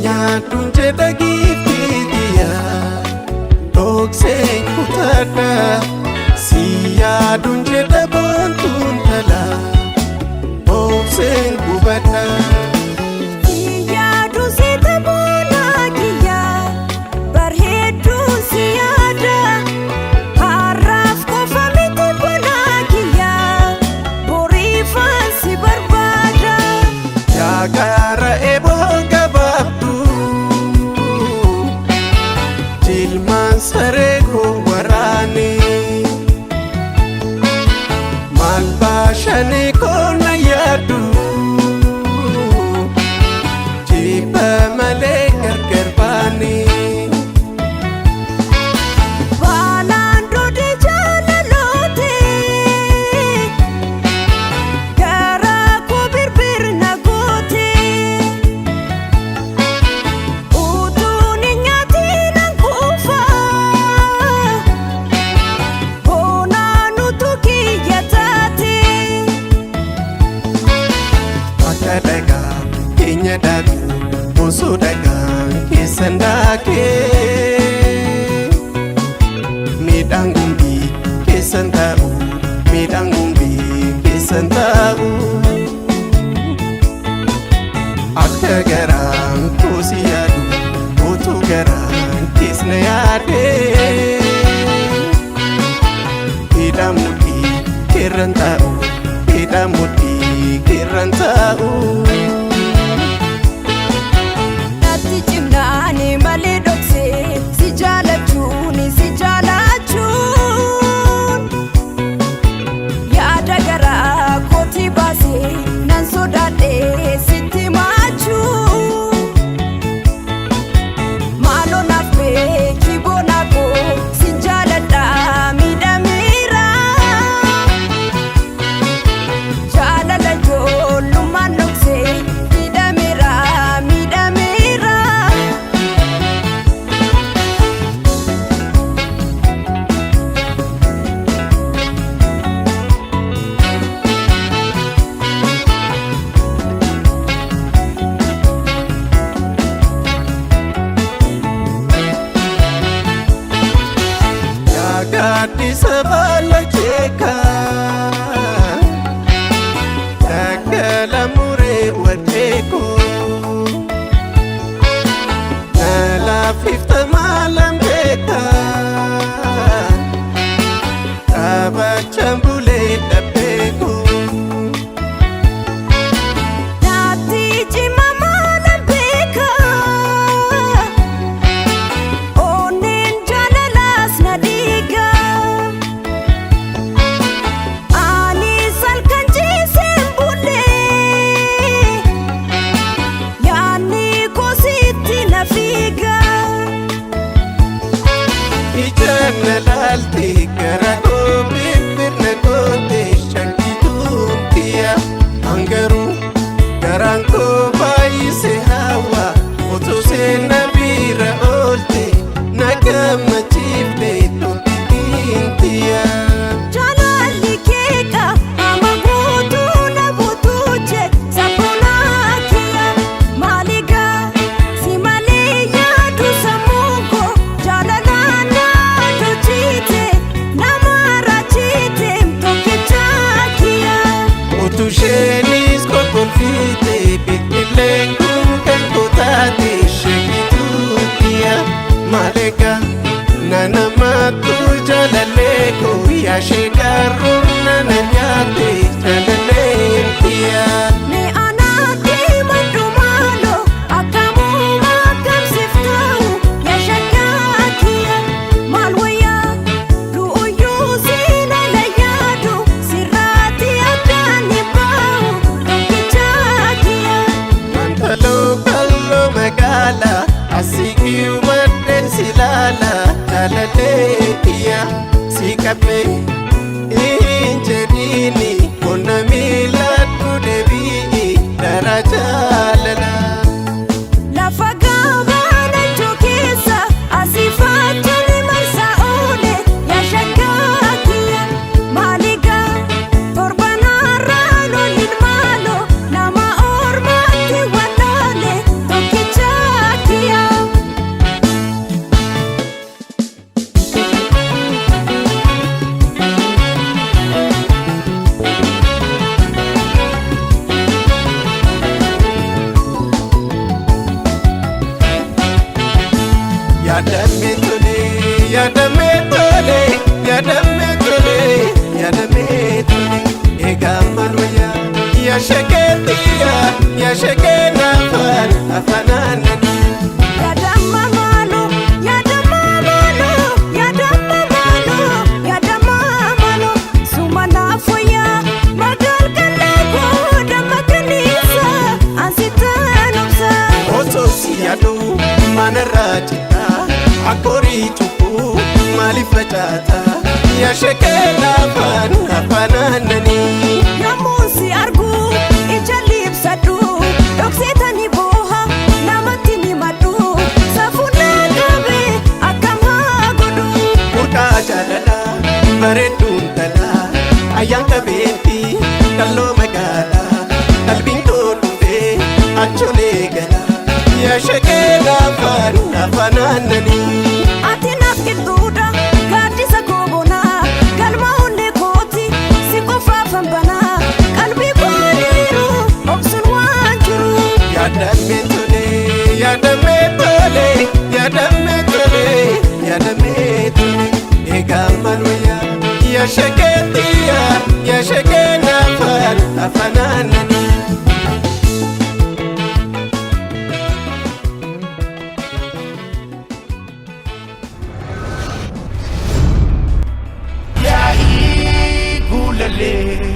Nyaadduun jedha giiftiitiya dhokseen kutadha si yaaduun jedha boontuun dhala obseen gubadha. Yaadu si taboona kiyya barheedduun si yaada har'aaf qofa miti bona kiyya boriifaan si barbaada. Yaakaara eeboo gabaabduu jilmaan saree koo waraane maal baashanee koo na yaaddu jibba malee gargar baane. Baanaan duudii jaalaloote garaa koo birbirna goote utuun hin nyaatiin hanquufa boonaan utuu kiyya taate. Akka dhagaa keenya dhaabu osoo dhagaa keessan daakee miidhaan gumbii keessan taa'u miidhaan gumbii keessan taa'u akka garaan koosi yaadu utuu garaan keessna yaadee hidhaa mudhii keerran taa'u hidhaa mudhii keerran taa'u. Natti cimnaani malee dhoksee si jaalachuun si jaalachuun yaada garaa kootii baasee nan sodaadhee sitti maachuu maaloo naaf beeki boonaa koo si jaaladhaa miidhameera jaalala ijoollummaan dhoksee miidhameera miidhameera. Yaakaddisa baala jeekaa daggala muree wadeekoo na laaffifta maalaan beekaa dhaabachaan bulee dhabbeekoo. Naatti cima maalaan beeka onneen jaalalaas na dhiiga anis halkan ciiseen bulee yaadni kositti na fiiga. Ijaan na laalte gara koo birbirna goote shakkituun tiyya hangaruu garaan koo baay'ise hawa utuu seenaa bira oolte na gammachiifte tokkittiin tiyya. Jaalalli keeka amma guutuu na butuuje sabboonaa kiyya maaligaa si malee yaadu sammuu koo jaalalaan na dhojiite nama raajite tokkichaa kiyya. Utuu isheenis kokkolfite biqileen kun kan kootaate shakkituun tiyya maaleega nana maattu jaalallee koo yaashee garuu nana nyaate jaalalleen tiyya. Mee anaatti maddu maaloo akkamuma akkamsiif ta'u yaa shakkaa kiyya maal wayyaa du'uyyuu siinala yaadu sirraatti addaan hin bahu tokkichaa kiyya. Wantaloo kalloo magaalaa asiiqii maddeen si laala jaalallee. Kiyya si qabee hin jedhiini qonna miiladhu deebii dara jaalala. Lafa gabaana keessa asiifachuun marsaa oole yaa shaggaa kiyya maaligaa torbanaarraan oliin maaloo nama ormaatti wallaale tokkicha kiyya. Yaadame tole, yaadame tole, yaadame tole, yaadame tole. Egaa maal wayyaa yaa shakeetiya yaa shakee naafaan afaanaanani. Yaadama maaloo yaadama maaloo yaadama maaloo yaadama maaloo suma naafoyaa magaal kalaqoo damma kanisa ansitaan obsa. Osoo si yaadu manarraa citaa akkorii cubbuu maaliif facaata yaa shakee naafaan afaanaanani. Yommuun si argu ija liibsadhu dhokseetani booha namatti ni madhu safuun naa qabe akkam haa godhu. Burqaa jaalalaa bareedduun talaa ayyaan qabeetti kalloo magaalaa qalbiin koo dhufee acholee galaa yaa shakee naafaan afaanaananii. Ati naaf qilxuudha gaaddisa koobonaa galma onnee kooti si qofaafan banaa qalbii kooniiru obsuun waan jiru. Yaadame tole, yaadame tole, yaadame tole, yaadame tole. Egaa maal wayyaa yaa shakeetiya yaa shakee naafaan afaanaananii. Yaa'ii guulalee.